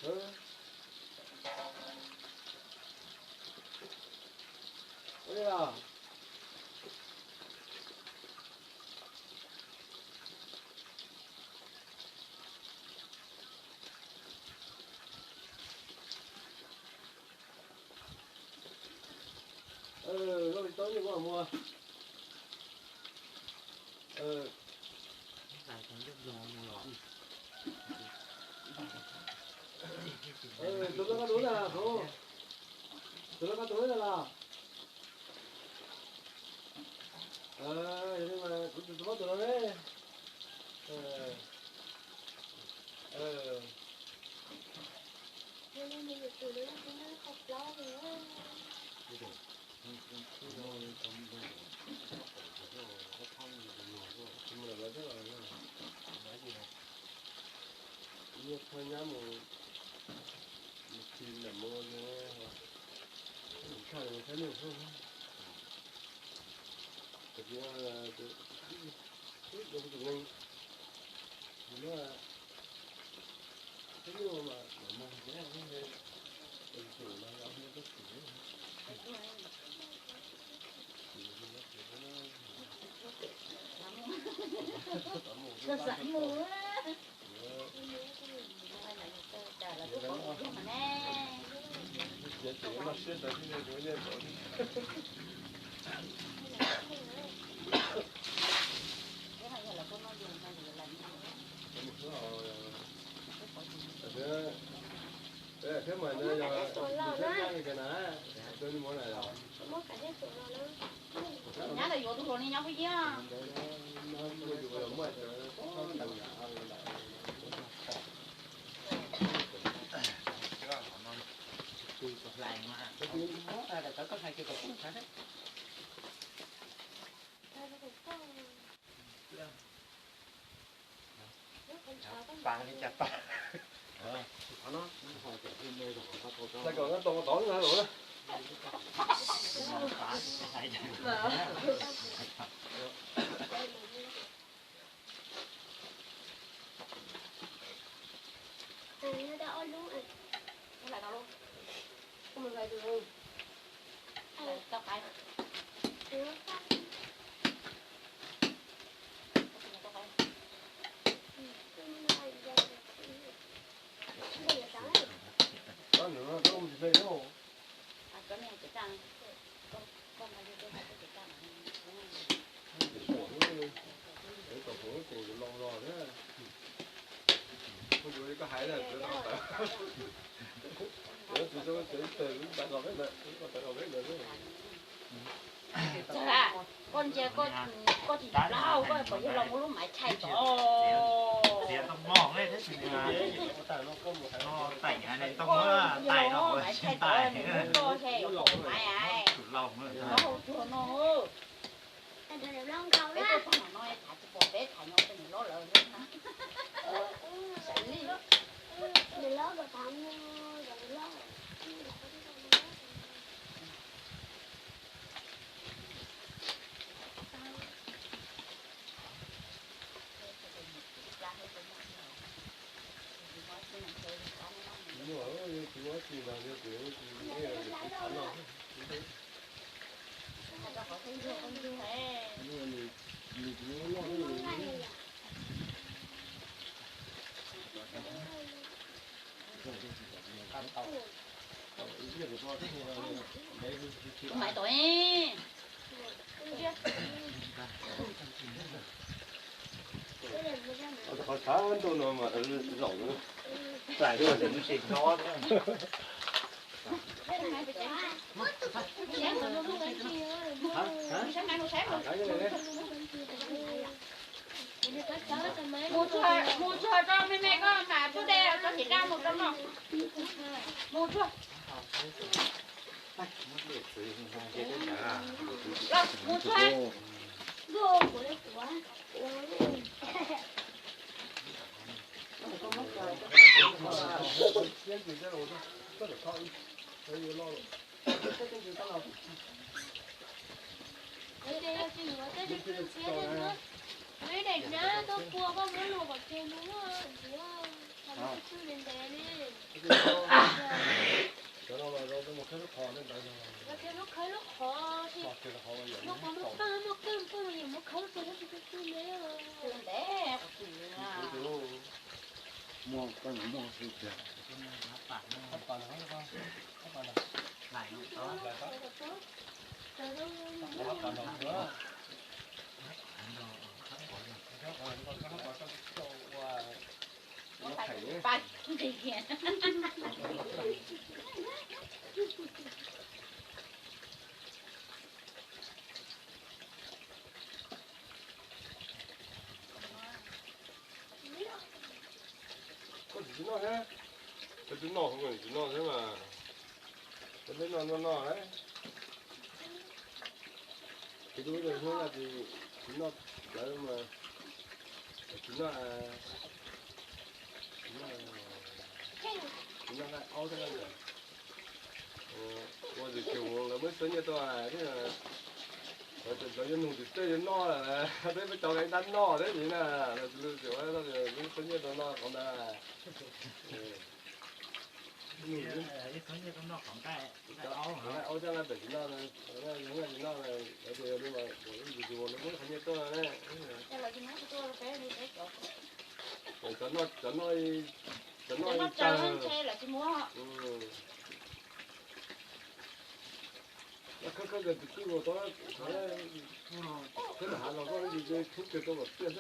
Ua li os. Lub li tau nyiaj kuv muag. Tus loj koj tus na, tus loj koj tus na los. Yog li mas kuv tus tus mob tus no ne. Nyab mus, mus khi nram mus, mus tshaj saib nws. Tus, tus neeg, tus neeg mas, mas mas mas, tus no yog tus, thiab mas no yog tus thiab caj li ka na, tus ni mov na yog. Nyab lawv yuav tus hluas li nyob pub yeej. Pam li cas pam. Tau tod na. Koj ntsia koj tsis laug, koj puas yog los muab lub maiv chais tod? Maiv chais tod, koj he yuav los maiv, koj hau cuag no. Peb tuaj txog no no thav tsis pom peb thav nyob tus niam loj lawm. Maiv tod. Qhov sab ntuj no mas zaum, rais lub tseem no. Mus tsuag, mus tsuag rau me me koj mam pub dej rau tim daj mus rau no. Mus tsuag. Los mus tsuag. Ib daim nab tuaj pua koj muab luas kom tseg mus, ntxiv, tsw ntev ntev li. Koj tsis noj thiab? Koj twb noj, koj tsis noj thiab mas. Koj twb noj noj noj. Ces tus hnub no ces tsis noj lawm mas, tsis noj, tsis noj, tsis noj aub thiab na. Ua tsis tshua lawv muab txob nyiaj tau thiab. Lawv yuav nug tim tej yuav noj lawm, peb muab cov ib ntab noj thiab ntag na. Lawv tsis ua, peb muab txob nyiaj tau noj qhov ntawd. Aub thiab nqaij pem tsis noj, tsis noj, lawv tias yog li mas ib ntsis ua lawv muab qhov nyiaj tuaj na. Cov noj, cov noj, cov noj tag. Khawb khawb tus kwj los tau, khawb hav los koj ib ntsis tshub kiag rau kom tiaj xwb.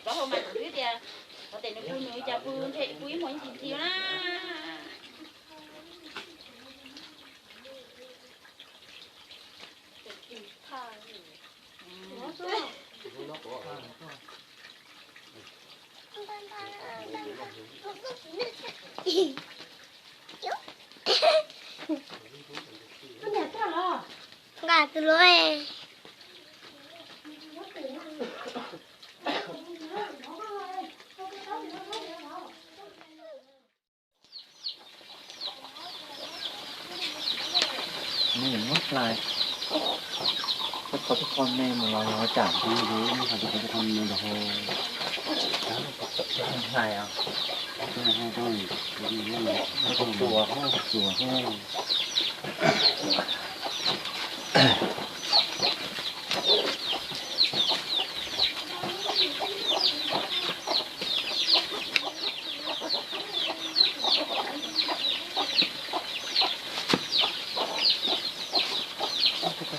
Rov hauv mas kuv twb tias, qhov tias nws pw nws cas pw ntshe pw ib hmos ib ntsis ntxiv na. Nqa tus lub. Nws muab hlais, tus qhov tus qhov me mus los los tsam. Hlais os. Tsuas, tsuas.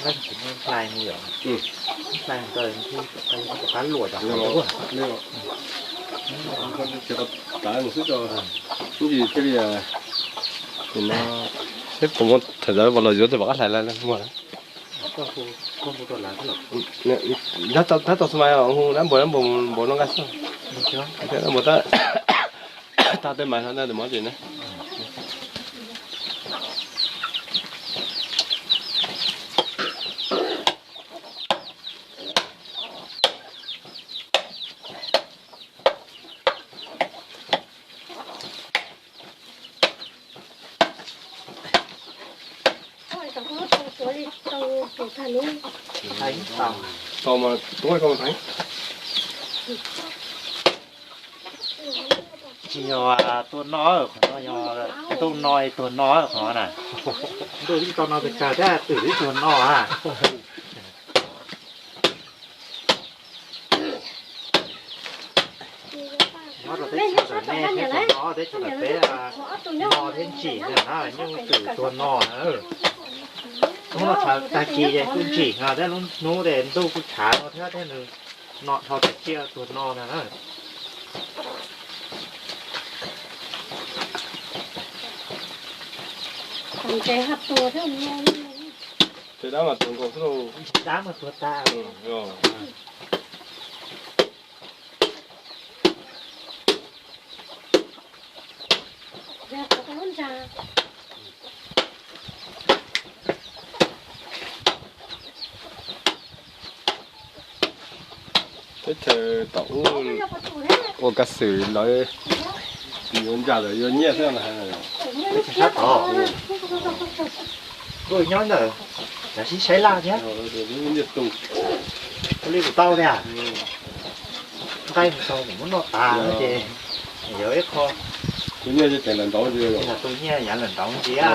Leej tsis muaj hlais li os. Hlais ntawd rov qab luam cov qhov ntawd. Tav xwb tso, ib ntsis thiaj li no. Seb puas muaj, thaum ntawd los yuav tej pom qab hlais muag. Tab tom xu mas hu dab npaum dab npaum npaum no nqa xwb. Dab npaum tab, tag tej mas no na tus mov tsis na. Tau mas tuav koj theev. Tsis yog tuaj noj qhov no, yog ntuj no tuag no qhov na. Ntuj ib tau no pes tsawg thiab twm ib tuag no a. Nyob rau teb chaws ntawm nej thiab teb chaws no, teb chaws ntawm peb no thiab ntsim na, nyuj twm tuag no na. Hnub no tag kis ces kuj ntsim no thiab, lub hnub ces ntuj kuj tshav no thiab, thiab nws no dhau tas tsiaj tuag no na. Tes dab mas tuag nkaus xwb lauj. Dab mas tuag tas. Teb chaws tom ub ua kav xwm lawv yuav ntsa lawm yuav nyiaj xwb no. Peb tsev sab tod, kuj nyob ntawm, cov sib saib laj thiab. Ua li kuv tau tiag, nqaij mus tau kuv muab noj tas no ces yog ib qho, tus nyiaj yav lawm nraud ntsia.